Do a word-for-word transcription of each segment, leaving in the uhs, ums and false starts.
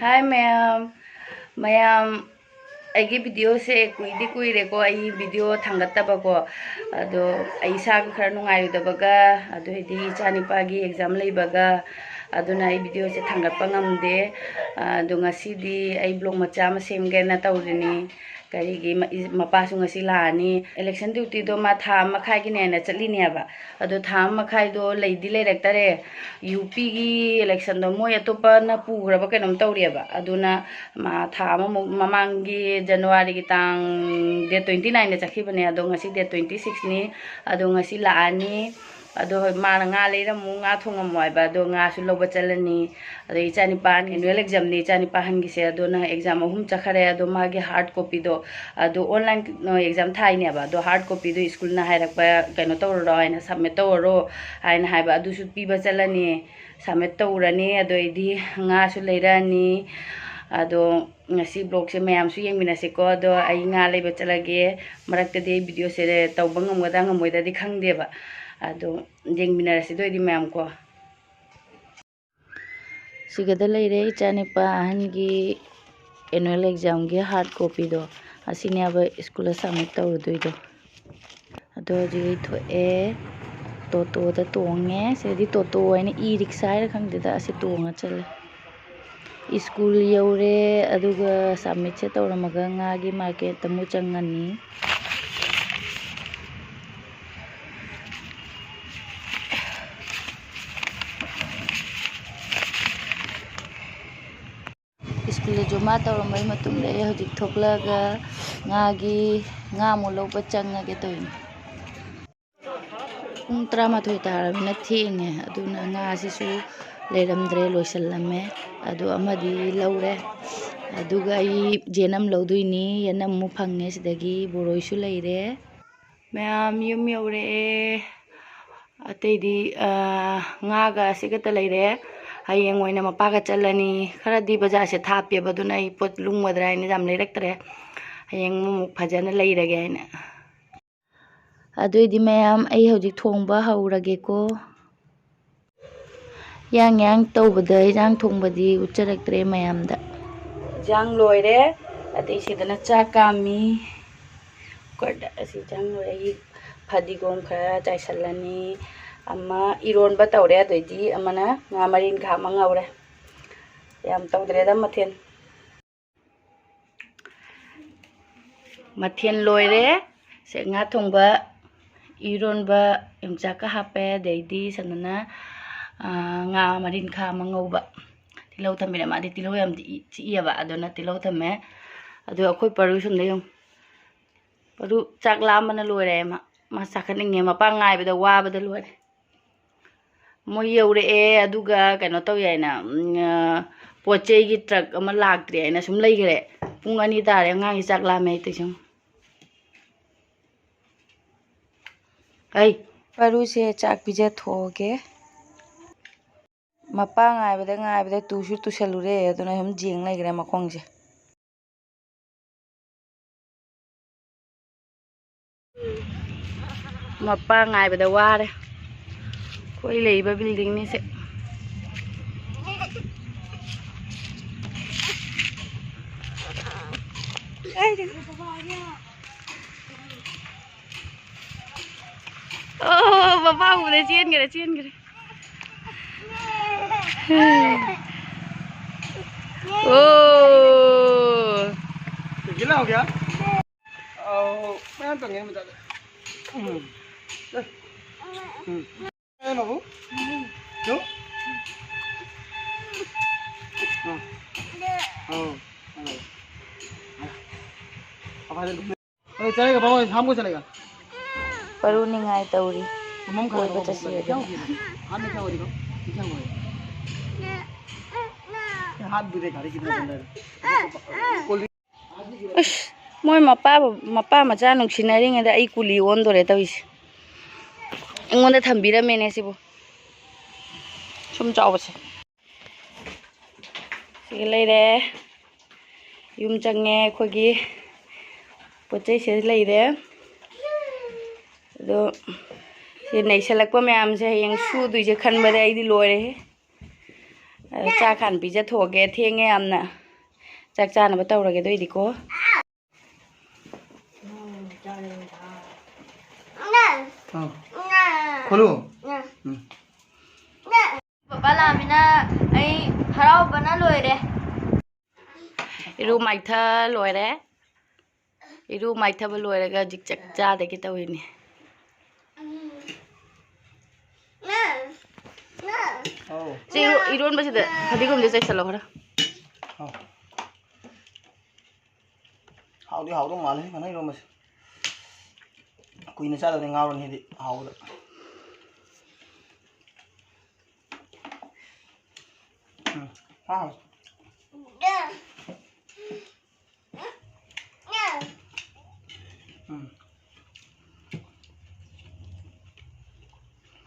Hi ꯃꯌꯥꯝ, ꯃꯌꯥꯝ, ꯑꯩꯒꯤ videoꯁꯦ ꯀꯨꯏꯗꯤ ꯀꯨꯏꯔꯦꯀꯣ ꯑꯩ video ꯊꯥꯡꯒꯠꯇꯕꯀꯣ꯫ ꯑꯗꯣ ꯑꯩ ꯏꯁꯥꯒ ꯈꯔ ꯅꯨꯡꯉꯥꯏꯔꯨꯗꯕꯒ, ꯑꯗꯨ ꯍꯥꯏꯗꯤ ꯏꯆꯥꯅꯤꯄꯥꯒꯤ exam ꯂꯩꯕꯒ, ꯑꯗꯨꯅ ꯑꯩ videoꯁꯦ ꯊꯥꯡꯒꯠꯄ ꯉꯝꯗꯦ꯫ ꯑꯗꯣ ꯉꯁꯤꯗꯤ ꯑꯩ vlog ꯃꯆꯥ ꯑꯃ ꯁꯦꯝꯒꯦꯅ ꯇꯧꯔꯤꯅꯤ꯫ ꯀꯔꯤꯒꯤ ꯃ-, ꯏ-, ꯃꯄꯥꯁꯨ ꯉꯁꯤ ꯂꯥꯛꯑꯅꯤ꯫ Election dutyꯗꯣ ꯃꯥ ꯊꯥ ꯑꯃ ꯃꯈꯥꯏꯒꯤꯅꯦꯅ ꯆꯠꯂꯤꯅꯦꯕ꯫ ꯑꯗꯣ ꯊꯥ ꯑꯃ ꯃꯈꯥꯏꯗꯣ ꯂꯩꯗꯤ ꯂꯩꯔꯛꯇꯔꯦ꯫ UPꯒꯤ electionꯗꯣ ꯃꯣꯏ ꯑꯇꯣꯞꯄꯅ ꯄꯨꯈ꯭ꯔꯕ ꯀꯩꯅꯣꯝ ꯇꯧꯔꯤꯑꯕ꯫ ꯑꯗꯨꯅ ꯃꯥ ꯊꯥ ꯑꯃꯃꯨꯛ ꯃꯃꯥꯡꯒꯤ Januaryꯒꯤ ꯇꯥꯡ, date twenty nineꯗ ꯆꯠꯈꯤꯕꯅꯦ꯫ ꯑꯗꯣ ꯉꯁꯤ date twenty sixꯅꯤ꯫ ꯑꯗꯣ ꯉꯁꯤ ꯂꯥꯛꯑꯅꯤ꯫ ꯑꯗꯣ ꯍꯣꯏ, ꯃꯥꯅ ꯉꯥ ꯂꯩꯔꯝꯃꯨ, ꯉꯥ ꯊꯣꯡꯉꯝꯃꯣ ꯍꯥꯏꯕ꯫ ꯑꯗꯣ ꯉꯥꯁꯨ ꯂꯧꯕ ꯆꯠꯂꯅꯤ꯫ ꯑꯗꯩ ꯏꯆꯥꯅꯤꯄꯥ annual examꯅꯤ, ꯏꯆꯥꯅꯤꯄꯥ ꯑꯍꯟꯒꯤꯁꯦ꯫ ꯑꯗꯨꯅ exam ꯑꯍꯨꯝ ꯆꯠꯈꯔꯦ꯫ ꯑꯗꯣ ꯃꯥꯒꯤ hard copyꯗꯣ, ꯑꯗꯣ online exam ꯊꯥꯏꯅꯦꯕ꯫ ꯑꯗꯣ hard copyꯗꯣ schoolꯅ ꯍꯥꯏꯔꯛꯄ, "ꯀꯩꯅꯣ ꯇꯧꯔꯨꯔꯣ" ꯍꯥꯏꯅ, "submit ꯇꯧꯔꯨꯔꯣ" ꯍꯥꯏꯅ ꯍꯥꯏꯕ꯫ ꯑꯗꯨꯁꯨ ꯄꯤꯕ ꯆꯠꯂꯅꯤ, submit ꯇꯧꯔꯅꯤ꯫ ꯑꯗꯩꯗꯤ ꯉꯥꯁꯨ ꯂꯩꯔꯛꯑꯅꯤ꯫ ꯑꯗꯣ ꯉꯁꯤ vlogꯁꯦ ꯃꯌꯥꯝꯁꯨ ꯌꯦꯡꯃꯤꯟꯅꯁꯤꯀꯣ꯫ ꯑꯗꯣ ꯑꯩ ꯉꯥ ꯂꯩꯕ ꯆꯠꯂꯒꯦ꯫ ꯃꯔꯛꯇꯗꯤ ꯑꯩ videoꯁꯦ ꯇꯧꯕ ꯉꯝꯒꯗ꯭ꯔꯥ ꯉꯝꯃꯣꯏꯗ꯭ꯔꯗꯤ ꯈꯪꯗꯦꯕ꯫ ꯑꯗꯣ ꯌꯦꯡꯃꯤꯟꯅꯔꯁꯤ ꯑꯗꯨ ꯑꯣꯏꯗꯤ ꯃꯌꯥꯝ ꯀꯣ꯫ ꯁꯤꯒꯗ ꯂꯩꯔꯦ ꯏꯆꯥꯅꯤꯄꯥ ꯑꯍꯟꯒꯤ annual examꯒꯤ hard copyꯗꯣ꯫ ꯑꯁꯤꯅꯦꯕ schoolꯗ submit ꯇꯧꯔꯨꯗꯣꯏꯗꯣ꯫ ꯑꯗꯣ ꯍꯧꯖꯤꯛ ꯑꯩ ꯊꯣꯛꯑꯦ, ꯇꯣꯇꯣꯗ ꯇꯣꯡꯉꯦ꯫ ꯁꯤꯗꯗꯤ ꯇꯣꯇꯣ ꯍꯥꯏꯅ e-rickshaw ꯍꯥꯏꯔ ꯈꯪꯗꯦꯗ, ꯑꯁꯤ ꯇꯣꯡꯉ ꯆꯠꯂꯦ꯫ School ꯌꯧꯔꯦ, ꯑꯗꯨꯒ submitꯁꯦ ꯇꯧꯔꯝꯃꯒ ꯉꯥꯒꯤ marketꯇ ꯑꯃꯨꯛ ꯆꯪꯉꯅꯤ꯫ Schoolꯗ ꯖꯃꯥ ꯇꯧꯔꯝꯕꯒꯤ ꯃꯇꯨꯡꯗ ꯑꯩ ꯍꯧꯖꯤꯛ ꯊꯣꯛꯂꯛꯑꯒ ꯉꯥꯒꯤ, ꯉꯥ ꯑꯃꯨꯛ ꯂꯧꯕ ꯆꯪꯉꯒꯦ ꯇꯧꯔꯤꯅꯤ꯫ ꯄꯨꯡ ꯇꯔꯥꯃꯥꯊꯣꯏ ꯇꯥꯔꯕꯅꯤꯅ ꯊꯦꯡꯉꯦ, ꯑꯗꯨꯅ ꯉꯥꯁꯤꯁꯨ ꯂꯩꯔꯝꯗ꯭ꯔꯦ, ꯂꯣꯏꯁꯤꯜꯂꯝꯃꯦ꯫ ꯑꯗꯣ ꯑꯃꯗꯤ ꯂꯧꯔꯦ, ꯑꯗꯨꯒ ꯑꯩ ꯌꯦꯅꯝ ꯂꯧꯗꯣꯏꯅꯤ꯫ ꯌꯦꯅꯝ ꯑꯃꯨꯛ ꯐꯪꯉꯦ ꯁꯤꯗꯒꯤ, ꯕꯣꯔꯣꯏꯁꯨ ꯂꯩꯔꯦ꯫ ꯃꯌꯥꯝ ꯌꯨꯝ ꯌꯧꯔꯛꯑꯦ꯫ ꯑꯇꯩꯗꯤ, ꯑ, ꯉꯥꯒ ꯑꯁꯤꯒꯇ ꯂꯩꯔꯦ꯫ ꯍꯌꯦꯡ ꯑꯣꯏꯅ ꯃꯄꯥꯒ ꯆꯠꯂꯅꯤ꯫ ꯈꯔꯗꯤ ꯕꯖꯥꯔꯁꯦ ꯊꯥꯞꯄꯦꯕ, ꯑꯗꯨꯅ ꯑꯩ ꯄꯣꯠ ꯂꯨꯝꯒꯗ꯭ꯔꯥ ꯍꯥꯏꯅ ꯌꯥꯝ ꯂꯩꯔꯛꯇ꯭ꯔꯦ꯫ ꯍꯌꯦꯡ ꯑꯃꯨꯛ ꯐꯖꯅ ꯂꯩꯔꯒꯦ ꯍꯥꯏꯅ꯫ ꯑꯗꯨꯏꯗꯤ ꯃꯌꯥꯝ, ꯑꯩ ꯍꯧꯖꯤꯛ ꯊꯣꯡꯕ ꯍꯧꯔꯒꯦꯀꯣ꯫ ꯌꯥꯡ ꯌꯥꯡ ꯇꯧꯕꯗ ꯏꯟꯖꯥꯡ ꯊꯣꯡꯕꯗꯤ ꯎꯠꯆꯔꯛꯇ꯭ꯔꯦ ꯃꯌꯥꯝꯗ꯫ ꯏꯟꯖꯥꯡ ꯂꯣꯏꯔꯦ꯫ ꯑꯗꯩ ꯁꯤꯗꯅ ꯆꯥꯛ ꯀꯥꯝꯃꯤ꯫ ꯀꯨꯀꯔꯗ ꯑꯁꯤ ꯏꯟꯖꯥꯡ ꯂꯣꯏꯔꯦ꯫ ꯑꯩ ꯐꯗꯤꯒꯣꯝ ꯈꯔ ꯆꯥꯏꯁꯜꯂꯅꯤ꯫ ꯑꯃ ꯏꯔꯣꯟꯕ ꯇꯧꯔꯦ꯫ ꯑꯗꯩꯗꯤ ꯑꯃꯅ ꯉꯥ ꯃꯔꯤꯟꯈꯥ ꯑꯃ ꯉꯧꯔꯦ꯫ ꯌꯥꯝ ꯇꯧꯗ꯭ꯔꯦꯗ ꯃꯊꯦꯜ꯫ ꯃꯊꯦꯜ ꯂꯣꯏꯔꯦ꯫ ꯁꯦ, ꯉꯥ ꯊꯣꯡꯕ, ꯏꯔꯣꯟꯕ, ꯌꯣꯡꯆꯥꯛꯀ ꯍꯥꯞꯄꯦ꯫ ꯑꯗꯩꯗꯤ ꯁꯅꯅ, ꯑ, ꯉꯥ ꯃꯔꯤꯟꯈꯥ ꯑꯃ ꯉꯧꯕ꯫ ꯇꯤꯜꯍꯧ ꯊꯝꯕꯤꯔꯦ꯫ ꯃꯥꯗꯤ ꯇꯤꯜꯍꯧ ꯌꯥꯝ ꯆꯤꯛꯏ-, ꯆꯤꯛꯏꯑꯕ꯫ ꯑꯗꯨꯅ ꯇꯤꯜꯍꯧ ꯊꯝꯃꯦ꯫ ꯑꯗꯨ ꯑꯩꯈꯣꯏ ꯄꯔꯨ ꯁꯣꯝꯗ ꯌꯦꯡꯉꯨ꯫ ꯄꯔꯨ ꯆꯥꯛ ꯂꯥꯝꯕꯅ ꯂꯣꯏꯔꯦ꯫ ꯃꯥ, ꯃꯥ ꯆꯥꯈꯠꯅꯤꯡꯉꯦ꯫ ꯃꯄꯥ ꯉꯥꯏꯕꯗ ꯋꯥꯕꯗ ꯂꯣꯏꯔꯦ꯫ ꯃꯣꯏ ꯌꯧꯔꯛꯑꯦ, ꯑꯗꯨꯒ ꯀꯩꯅꯣ ꯇꯧꯏ ꯍꯥꯏꯅ, ꯎꯝ, ꯑ, ꯄꯣꯠ ꯆꯩꯒꯤ ꯇ꯭ꯔꯛ ꯑꯃ ꯂꯥꯛꯇ꯭ꯔꯤ ꯍꯥꯏꯅ ꯁꯨꯝ ꯂꯩꯈ꯭ꯔꯦ꯫ ꯄꯨꯡ ꯑꯅꯤ ꯇꯥꯔꯦ, ꯑꯉꯥꯡꯒꯤ ꯆꯥꯛ ꯂꯥꯝꯃꯦ ꯍꯥꯏ ꯇꯧꯏꯁꯦ ꯌꯦꯡꯉꯨ꯫ ꯑꯩ ꯄꯔꯨꯁꯦ ꯆꯥꯛ ꯄꯤꯖꯊꯣꯛꯑꯒꯦ꯫ ꯃꯄꯥ ꯉꯥꯏꯕꯗ ꯉꯥꯏꯕꯗ ꯇꯨꯁꯨ ꯇꯨꯁꯜꯂꯨꯔꯦ, ꯑꯗꯨꯅ ꯁꯨꯝ ꯌꯦꯡ ꯂꯩꯈ꯭ꯔꯦ ꯃꯈꯣꯡꯁꯦ꯫ ꯃꯄꯥ ꯉꯥꯏꯕꯗ ꯋꯥꯔꯦ꯫ ꯑꯩꯈꯣꯏ ꯂꯩꯔꯤꯕ buildingꯅꯤꯁꯦ꯫ ꯑꯣ, ꯃꯄꯥ ꯎꯕꯗ ꯆꯦꯟꯈ꯭ꯔꯦ, ꯆꯦꯟꯈ꯭ꯔꯦ꯫ ꯑꯣ꯫ ꯒꯤꯂꯥ ꯍꯣ ꯒꯌꯥ? ꯑꯧ, ꯃꯌꯥꯝ ꯇꯣꯡꯉꯦ ꯃꯆꯥꯗ꯫ ꯎꯝ꯫ ꯑꯦ꯫ ꯎꯝ꯫ ꯑꯦ, ꯕꯥꯕꯨ꯫ ꯂꯣ꯫ ꯑ꯫ ꯑꯧ꯫ ꯑꯧ꯫ ꯑꯐꯥꯗ ꯆꯠꯂꯒ ꯄꯥꯎ ꯁꯥꯝꯒ ꯆꯠꯂꯒ꯫ ꯄꯔꯨ ꯅꯤꯡꯉꯥꯏ ꯇꯧꯔꯤ꯫ ꯃꯃꯝ ꯈꯔ ꯀꯣꯏꯕ ꯇꯧꯕ ꯆꯠꯁꯤ ꯀꯌꯥ ꯍꯥꯏꯗꯅ꯫ ꯑꯣꯏꯒꯦ? ꯍꯥꯟꯅ ꯀꯌꯥ ꯑꯣꯏꯔꯤꯀꯣ? ꯀꯌꯥ ꯑꯣꯏꯔꯦ? ꯍꯥꯠ ꯕꯨꯗꯦ ꯒꯥꯔꯤ ꯀꯤꯗꯅ ꯆꯠꯂꯦ꯫ ꯑꯁ, ꯃꯣꯏ ꯃꯄꯥ, ꯃꯄꯥ ꯃꯆꯥ ꯅꯨꯡꯁꯤꯅꯔꯤꯉꯩꯗ ꯑꯩ ꯀꯨꯂꯤ ꯑꯣꯟꯗꯣꯔꯦ ꯇꯧꯔꯤꯁꯦ꯫ ꯑꯩꯉꯣꯟꯗ ꯊꯝꯕꯤꯔꯝꯃꯦꯅꯦ ꯁꯤꯕꯨ꯫ ꯁꯨꯝ ꯆꯥꯎꯕꯁꯦ꯫ ꯁꯤꯒ ꯂꯩꯔꯦ꯫ ꯌꯨꯝ ꯆꯪꯉꯦ ꯑꯩꯈꯣꯏꯒꯤ꯫ ꯄꯣꯠ ꯆꯩꯁꯦ ꯂꯩꯔꯦ꯫ ꯑꯗꯣ ꯁꯤ ꯅꯩꯁꯜꯂꯛꯄ ꯃꯌꯥꯝꯁꯦ ꯍꯌꯦꯡ ꯁꯨꯗꯣꯏꯁꯦ ꯈꯟꯕꯗ ꯑꯩꯗꯤ ꯂꯣꯏꯔꯦꯍꯦ꯫ ꯑꯗꯣ ꯆꯥꯛ ꯍꯥꯟꯅ ꯄꯤꯖꯊꯣꯛꯑꯒꯦ, ꯊꯦꯡꯉꯦ ꯌꯥꯝꯅ꯫ ꯆꯥꯛ ꯆꯥꯅꯕ ꯇꯧꯔꯒꯦ ꯑꯗꯨꯑꯣꯏꯗꯤꯀꯣ꯫ ꯑꯥ꯫ ꯈꯣꯠꯂꯨ꯫ ꯎꯝ꯫ ꯄꯄꯥ ꯂꯥꯛꯑꯃꯤꯅ ꯑꯩ ꯍꯔꯥꯎꯕꯅ ꯂꯣꯏꯔꯦ꯫ ꯏꯔꯨ ꯃꯥꯏꯊ ꯂꯣꯏꯔꯦ꯫ ꯏꯔꯨ ꯃꯥꯏꯊꯕ ꯂꯣꯏꯔꯒ ꯍꯧꯖꯤꯛ ꯆꯥꯛ ꯆꯥꯗꯒꯦ ꯇꯧꯔꯤꯅꯤ꯫ ꯑꯧ꯫ ꯁꯤ ꯏꯔꯣ-, ꯏꯔꯣꯟꯕꯁꯤꯗ ꯐꯗꯤꯒꯣꯝꯁꯦ ꯆꯥꯏꯁꯜꯂꯣ ꯈꯔ꯫ ꯑꯧ꯫ ꯍꯥꯎꯗꯤ ꯍꯥꯎꯗꯧ ꯃꯥꯜꯂꯦ ꯃꯅꯥ ꯏꯔꯣꯟꯕꯁꯦ꯫ ꯀꯨꯏꯅ ꯆꯥꯗꯕꯅꯤ ꯉꯥꯎꯔꯅꯤ ꯍꯥꯏꯗꯤ ꯍꯥꯎꯕꯗ꯫ ꯎꯝ, ꯍꯥꯎ꯫ ꯎꯝ꯫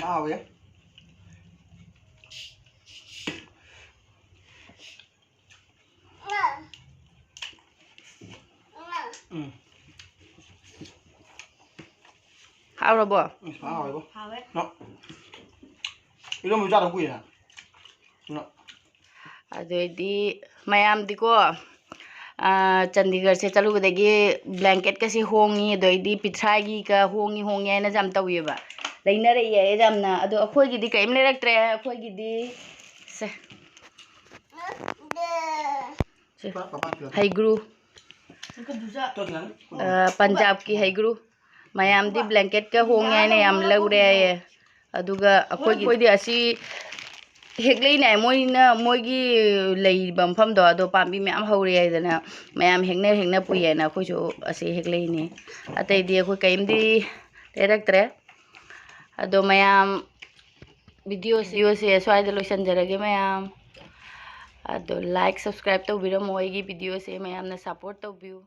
ꯍꯥꯎꯋꯦ꯫ ꯎꯝ꯫ ꯍꯥꯎꯔꯕꯣ? ꯎꯝ, ꯐꯖꯅ ꯍꯥꯎꯋꯦꯕꯣ꯫ ꯍꯥꯎꯋꯦ꯫ ꯅꯣ꯫ ꯏꯔꯣꯟꯕ ꯆꯥꯗꯕ ꯀꯨꯏꯔꯦ꯫ ꯅꯣ꯫ ꯑꯗꯨꯑꯣꯏꯗꯤ ꯃꯌꯥꯝꯗꯤꯀꯣ, ꯑꯥ, ꯆꯟꯗꯤꯒꯔꯁꯦ ꯆꯠꯂꯨꯕꯗꯒꯤ blanketꯀꯁꯦ ꯍꯣꯡꯉꯤ, ꯑꯗꯩꯗꯤ ꯄꯤꯊ꯭ꯔꯥꯒꯤꯒ ꯍꯣꯡꯉꯤ ꯍꯣꯡꯉꯤ ꯍꯥꯏꯅ ꯌꯥꯝ ꯇꯧꯋꯦꯕ꯫ ꯂꯩꯅꯔꯛꯑꯦ ꯌꯥꯝꯅ꯫ ꯑꯗꯣ ꯑꯩꯈꯣꯏꯒꯤꯗꯤ ꯀꯔꯤꯝ ꯂꯩꯔꯛꯇ꯭ꯔꯦ꯫ ꯑꯩꯈꯣꯏꯒꯤꯗꯤ ꯁꯦ꯫ ꯁꯦ꯫ ꯍꯩꯒ꯭ꯔꯨ꯫ ꯑ, ꯄꯟꯖꯥꯕꯀꯤ ꯍꯩꯒ꯭ꯔꯨ꯫ ꯃꯌꯥꯝꯗꯤ blanketꯀ ꯍꯣꯡꯉꯦ ꯍꯥꯏꯅ ꯌꯥꯝ ꯂꯧꯔꯦ ꯍꯥꯏꯌꯦ꯫ ꯑꯗꯨꯒ ꯑꯩꯈꯣꯏꯒꯤ, ꯑꯩꯈꯣꯏꯗꯤ ꯑꯁꯤ ꯍꯦꯛꯂꯛꯏꯅꯦ꯫ ꯃꯣꯏꯅ, ꯃꯣꯏꯒꯤ ꯂꯩꯔꯤꯕ ꯃꯐꯝꯗꯣ, ꯑꯗꯣ ꯄꯥꯝꯕꯤ ꯃꯌꯥꯝ ꯍꯧꯔꯦ ꯍꯥꯏꯗꯅ ꯃꯌꯥꯝ ꯍꯦꯛꯅ ꯍꯦꯛꯅ ꯄꯨꯏ ꯍꯥꯏꯅ ꯑꯩꯈꯣꯏꯁꯨ ꯑꯁꯤ ꯍꯦꯛꯂꯛꯏꯅꯦ꯫ ꯑꯇꯩꯗꯤ ꯑꯩꯈꯣꯏ ꯀꯔꯤꯝꯗꯤ ꯂꯩꯔꯛꯇ꯭ꯔꯦ꯫ ꯑꯗꯣ ꯃꯌꯥꯝ, videoꯁꯦ, videoꯁꯦ ꯁ꯭ꯋꯥꯏꯗ ꯂꯣꯏꯁꯤꯟꯖꯔꯒꯦ ꯃꯌꯥꯝ꯫ ꯑꯗꯣ like, subscribe ꯇꯧꯕꯤꯔꯝꯃꯣ ꯑꯩꯒꯤ videoꯁꯦ, ꯃꯌꯥꯝꯅ support ꯇꯧꯕꯤꯌꯨ꯫